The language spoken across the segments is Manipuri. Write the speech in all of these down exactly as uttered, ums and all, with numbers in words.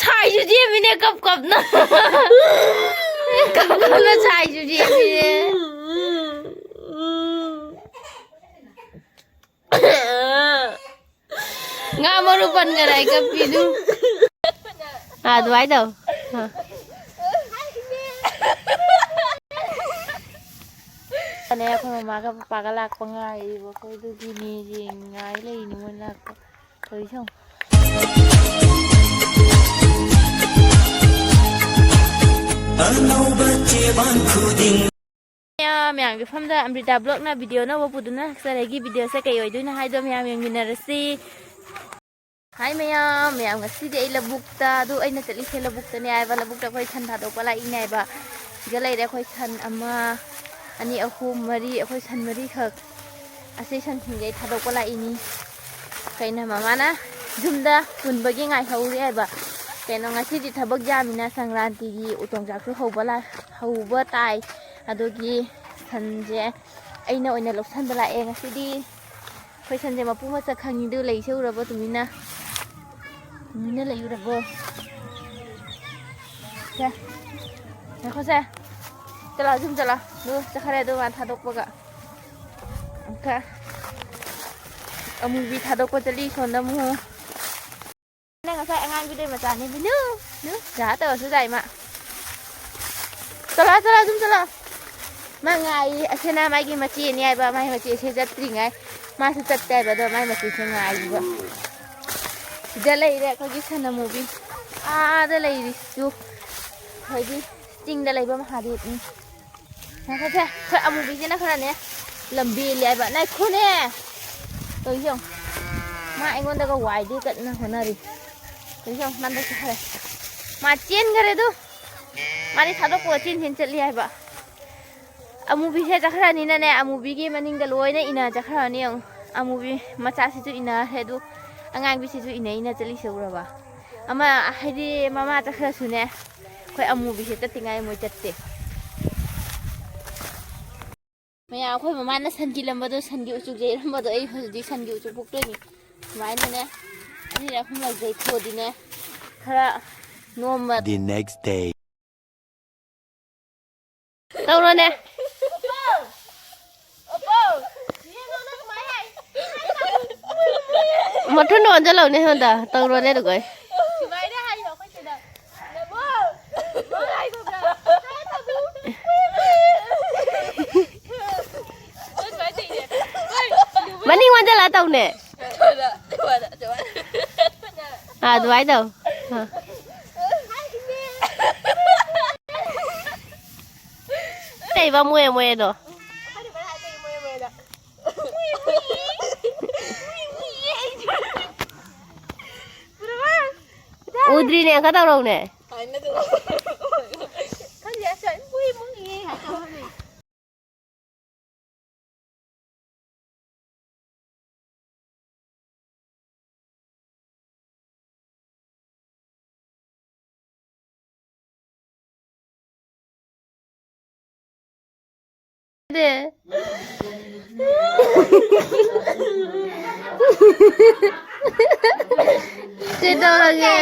ꯁꯥꯏꯁꯨ ꯆꯦꯟꯕꯤꯅꯦ ꯀꯞ ꯀꯞꯅ꯫ ꯀꯞ ꯀꯞꯅ ꯁꯥꯏꯁꯨ ꯆꯦꯟꯕꯤꯅꯦ꯫ ꯉꯥ ꯃꯔꯨ ꯄꯟꯒꯅꯥꯏ ꯀꯞꯄꯤꯗꯨ꯫ ꯑꯥ, ꯑꯗꯨꯃꯥꯏꯅ ꯇꯧ꯫ ꯑꯥ꯫ ꯑꯅꯦ ꯑꯩꯈꯣꯏ ꯃꯃꯥꯒ ꯄꯄꯥꯒ ꯂꯥꯛꯄ ꯉꯥꯏꯔꯤꯕ ꯑꯩꯈꯣꯏ ꯑꯗꯨꯒꯤꯅꯦ ꯌꯦꯡꯉꯥꯏ ꯂꯩꯔꯤꯅꯤ ꯃꯣꯏ ꯂꯥꯛꯄ꯫ ꯇꯧꯔꯤꯁꯦ ꯌꯦꯡꯉꯣ꯫ ꯑꯅꯧꯕ ꯆꯦꯕꯥꯡ ꯈꯨꯗꯤꯡ꯫ ꯃꯌꯥꯝ, ꯃꯌꯥꯝꯒꯤ ꯃꯐꯝꯗ ꯑꯃ꯭ꯔꯤꯇꯥ ꯕ꯭ꯂꯣꯛꯅ ꯚꯤꯗꯤꯑꯣ ꯑꯅꯧꯕ ꯄꯨꯗꯨꯅ ꯂꯥꯛꯆꯔꯦ꯫ ꯑꯩꯒꯤ ꯚꯤꯗꯤꯑꯣꯁꯦ ꯀꯩ ꯑꯣꯏꯗꯣꯏꯅꯣ ꯍꯥꯏꯗꯣ ꯃꯌꯥꯝ ꯌꯦꯡꯃꯤꯟꯅꯔꯁꯤ꯫ ꯍꯥꯏ ꯃꯌꯥꯝ, ꯃꯌꯥꯝ ꯉꯁꯤꯗꯤ ꯑꯩ ꯂꯧꯕꯨꯛꯇ, ꯑꯗꯨ ꯑꯩꯅ ꯆꯠꯂꯤꯁꯦ ꯂꯧꯕꯨꯛꯇꯅꯦ ꯍꯥꯏꯕ, ꯂꯧꯕꯨꯛꯇ ꯑꯩꯈꯣꯏ ꯁꯟ ꯊꯥꯗꯣꯛꯄ ꯂꯥꯛꯏꯅꯦ ꯍꯥꯏꯕ꯫ ꯁꯤꯗ ꯂꯩꯔꯦ ꯑꯩꯈꯣꯏ ꯁꯟ ꯑꯃ, ꯑꯅꯤ, ꯑꯍꯨꯝ, ꯃꯔꯤ, ꯑꯩꯈꯣꯏ ꯁꯟ ꯃꯔꯤꯈꯛ꯫ ꯑꯁꯤ ꯁꯟꯁꯤꯡꯁꯦ ꯑꯩ ꯊꯥꯗꯣꯛꯄ ꯂꯥꯛꯏꯅꯤ꯫ ꯀꯩꯅꯣ ꯃꯃꯥꯅ ꯌꯨꯝꯗ ꯄꯨꯟꯕꯒꯤ ꯉꯥꯏꯍꯧꯔꯤ ꯍꯥꯏꯕ꯫ ꯀꯩꯅꯣ ꯉꯁꯤꯗꯤ ꯊꯕꯛ ꯌꯥꯝꯃꯤꯅ ꯁꯪꯀ꯭ꯔꯥꯟꯇꯤꯒꯤ ꯎꯇꯣꯡ ꯆꯥꯛꯁꯨ ꯍꯧꯕ ꯂꯥ-, ꯍꯧꯕ ꯇꯥꯏ꯫ ꯑꯗꯨꯒꯤ ꯁꯟꯁꯦ ꯑꯩꯅ ꯑꯣꯏꯅ ꯂꯧꯁꯟꯕ ꯂꯥꯛꯑꯦ ꯉꯁꯤꯗꯤ꯫ ꯑꯩꯈꯣꯏ ꯁꯟꯁꯦ ꯃꯄꯨ ꯃꯁꯛ ꯈꯪꯉꯤꯗꯨ ꯂꯩꯁꯦ ꯎꯔꯕꯣ ꯇꯨꯃꯤꯟꯅ? ꯇꯨꯃꯤꯟꯅ ꯂꯩ ꯎꯔꯕꯣ? ꯁꯦ, ꯉꯥꯏꯈꯣꯁꯦ꯫ ꯆꯠꯂꯣ, ꯑꯗꯨꯝ ꯆꯠꯂꯣ꯫ ꯑꯗꯨ ꯆꯠꯈ꯭ꯔꯦ, ꯑꯗꯨ ꯃꯥ ꯊꯥꯗꯣꯛꯄꯒ꯫ ꯑꯃꯨꯛꯀ ꯑꯃꯨꯕꯤ ꯊꯥꯗꯣꯛꯄ ꯆꯠꯂꯤ, ꯁꯣꯝꯗ ꯑꯃꯨꯛ꯫ ꯅꯪ ꯉꯁꯥꯏ ꯑꯉꯥꯡꯕꯤꯗꯩ ꯃꯆꯥꯅꯤ, ꯕꯤꯅꯨ꯫ ꯅꯨ, ꯖꯥ ꯇꯧꯔꯁꯨ ꯇꯥꯏ ꯃꯥ꯫ ꯆꯠꯂꯣ, ꯆꯠꯂꯣ, ꯑꯗꯨꯝ ꯆꯠꯂꯣ꯫ ꯃꯥ ꯉꯥꯏꯔꯤ, ꯑꯁꯤꯅ ꯃꯥꯒꯤ ꯃꯆꯦꯅꯤ ꯍꯥꯏꯕ, ꯃꯥꯒꯤ ꯃꯆꯦꯁꯦ ꯆꯠꯇ꯭ꯔꯤꯉꯩ꯫ ꯃꯥꯁꯨ ꯆꯠꯇꯦ ꯍꯥꯏꯕ, ꯑꯗꯣ ꯃꯥꯒꯤ ꯃꯆꯦꯁꯦ ꯉꯥꯏꯔꯤꯕ꯫ ꯁꯤꯗ ꯂꯩꯔꯦ ꯑꯩꯈꯣꯏꯒꯤ ꯁꯟ ꯑꯃꯨꯕꯤ꯫ ꯑꯥꯗ ꯂꯩꯔꯤꯁꯤꯁꯨ ꯑꯩꯈꯣꯏꯒꯤ ꯆꯤꯡꯗ ꯂꯩꯕ ꯃꯍꯥꯗꯦꯕꯅꯤ꯫ ꯉꯥꯏꯈꯣꯁꯦ, ꯑꯩꯈꯣꯏ ꯑꯃꯨꯕꯤꯁꯤꯅ ꯈꯔꯅꯦ ꯂꯝꯕꯦꯜꯂꯦ ꯍꯥꯏꯕ꯫ ꯉꯥꯏꯈꯣꯅꯦ! ꯇꯧꯔꯤꯁꯦ ꯌꯦꯡꯉꯣ꯫ ꯃꯥ ꯑꯩꯉꯣꯟꯗꯒ ꯋꯥꯏꯗꯦ ꯀꯟꯅ ꯍꯣꯠꯅꯔꯤ꯫ ꯇꯧꯔꯤꯁꯦ ꯌꯦꯡꯉꯣ, ꯅꯥꯟꯗ ꯆꯠꯈ꯭ꯔꯦ꯫ ꯃꯥ ꯆꯦꯟꯈꯔꯦ ꯑꯗꯨ꯫ ꯃꯥꯗꯤ ꯊꯥꯗꯣꯛꯄꯒ ꯆꯦꯟ ꯆꯦꯟ ꯆꯠꯂꯤ ꯍꯥꯏꯕ꯫ ꯑꯃꯨꯕꯤꯁꯦ ꯆꯠꯈ꯭ꯔꯅꯤꯅꯅꯦ, ꯑꯃꯨꯕꯤꯒꯤ ꯃꯅꯤꯡꯗ ꯂꯣꯏꯅ ꯏꯟꯅ ꯆꯠꯈ꯭ꯔꯅꯤ ꯌꯦꯡꯉꯣ꯫ ꯑꯃꯨꯕꯤ ꯃꯆꯥꯁꯤꯁꯨ ꯏꯟꯅꯈ꯭ꯔꯦ ꯑꯗꯨ, ꯑꯉꯥꯡꯕꯤꯁꯤꯁꯨ ꯏꯟꯅ ꯏꯟꯅ ꯆꯠꯂꯤꯁꯦ ꯎꯔꯕ? ꯑꯃ ꯍꯥꯏꯗꯤ ꯃꯃꯥ ꯆꯠꯈ꯭ꯔꯁꯨꯅꯦ, ꯑꯩꯈꯣꯏ ꯑꯃꯨꯕꯤꯁꯦ ꯆꯠꯇ꯭ꯔꯤꯉꯥꯏ ꯃꯣꯏ ꯆꯠꯇꯦ꯫ ꯃꯌꯥꯝ, ꯑꯩꯈꯣꯏ ꯃꯃꯥꯅ ꯁꯟ ꯊꯤꯜꯂꯝꯕꯗꯣ, ꯁꯟꯒꯤ ꯎꯆꯨꯛ ꯌꯩꯔꯝꯕꯗꯣ, ꯑꯩ ꯍꯧꯖꯤꯛꯇꯤ ꯁꯟꯒꯤ ꯎꯆꯨꯛ ꯐꯨꯛꯇꯣꯏꯅꯤ꯫ ꯁꯨꯃꯥꯏꯅꯅꯦ, ꯑꯅꯤꯔꯛ ꯑꯍꯨꯝꯂꯛ ꯌꯩꯊꯣꯛꯑꯗꯤꯅꯦ, ꯈꯔ ꯅꯣꯝꯕ꯫ The next day. ꯇꯧꯔꯣꯅꯦ꯫ ꯃꯊꯨꯟ ꯑꯣꯟꯁꯤꯜꯂꯧꯅꯦ ꯍꯣꯟꯗ꯫ ꯇꯧꯔꯣꯅꯦ ꯑꯗꯨꯒ꯫ ꯃꯅꯤꯡ ꯑꯣꯟꯁꯤꯜꯂ ꯇꯧꯅꯦ꯫ ꯑꯥ, ꯑꯗꯨꯃꯥꯏꯅ ꯇꯧ꯫ ꯑꯥ꯫ ꯀꯩꯕ ꯃꯣꯏ ꯃꯣꯏꯗꯣ? ꯎꯗ꯭ꯔꯤꯅꯦ, ꯑꯪꯀ ꯇꯧꯔꯛꯎꯅꯦ꯫ ꯀꯩꯗꯧꯔꯒꯦ?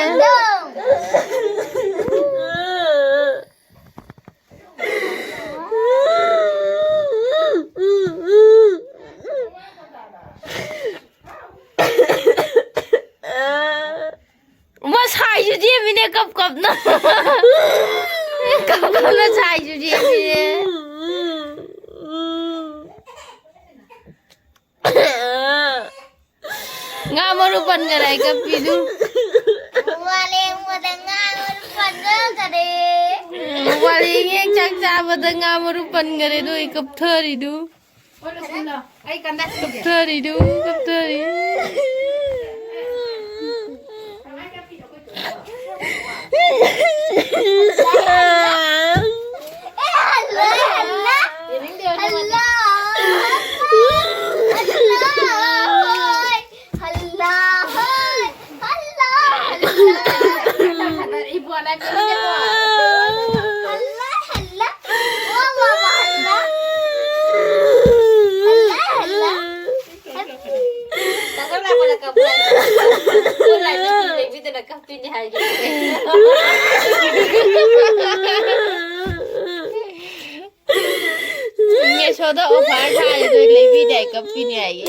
ꯃꯁꯥꯏꯁꯨ ꯆꯦꯃꯤꯅꯦ ꯀꯞ ꯀꯞꯅ꯫ ꯀꯞ ꯀꯞꯅ ꯁꯥꯏꯁꯨ ꯆꯦꯃꯤꯅꯦ꯫ ꯉꯥ ꯃꯔꯨ ꯄꯟꯈꯔꯦ ꯀꯞꯄꯤꯗꯨ꯫ ꯋꯥꯂꯦꯡꯕꯗ ꯉꯥ ꯃꯔꯨ ꯄꯟꯈꯔꯦ꯫ ꯋꯥꯂꯦꯡ ꯍꯦꯛ ꯆꯥꯛ ꯆꯥꯕꯗ ꯉꯥ ꯃꯔꯨ ꯄꯟꯈꯔꯦ ꯑꯗꯨ ꯑꯩ ꯀꯞꯊꯔꯤꯗꯨ꯫ ꯀꯞꯊꯔꯤꯗꯨ, ꯀꯞꯊꯔꯤ꯫ ꯃꯤꯁꯣꯗ offer ꯊꯥꯔꯦ, ꯅꯣꯏ ꯂꯩꯕꯤꯅꯤ ꯍꯥꯏ ꯀꯞꯄꯤꯅꯤ ꯍꯥꯏꯌꯦ꯫